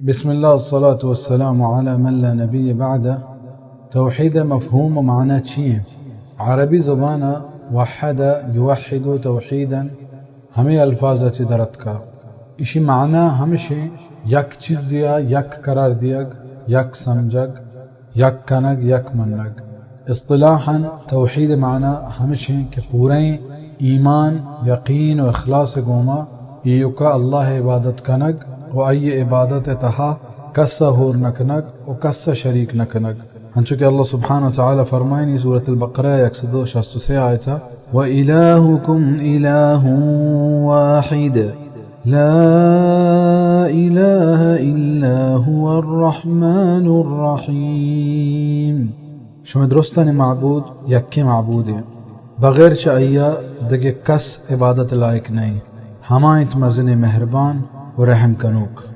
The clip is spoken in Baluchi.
بسم اللہ، الصلاة والسلام علی من لا نبی بعدہ۔ توحید ءِ مفہوم و معنی چی ایں؟ عربی زبان ءَ وحد یوحد توحیدا ہمے الفاظ ءَ چہ در اتکا۔ ایشی معنی ہمش ایں یک چیزے ءَ یک قرار دیگ، یک سمجھگ، یک کنگ، یک منگ۔ اصطلاحاً توحید ءِ معنی ہمش ایں کہ پورئیں ایمان، یقین و اخلاص ءِ گوما ایوکا اللہ ءِ عبادت کنگ و آئی ءِ عبادت ءِ تہا کس ءَ ہور نہ کنگ و کس ءَ شریک نہ کنگ۔ انچو کہ اللہ سبحانہ و تعالی فرمائنی سورۃ البقرہ یک سد و شست و سے آیت ءَ، وإلهكم إله واحد لا إله إلا هو الرحمن الرحيم۔ شمئے درستانی معبود یکیں معبودے، بغیر چہ آئی ءَ دگہ کس عبادت ءِ لائق نہ ایں۔ ہما اِنت مزنیں مہربان و رحم کنوک۔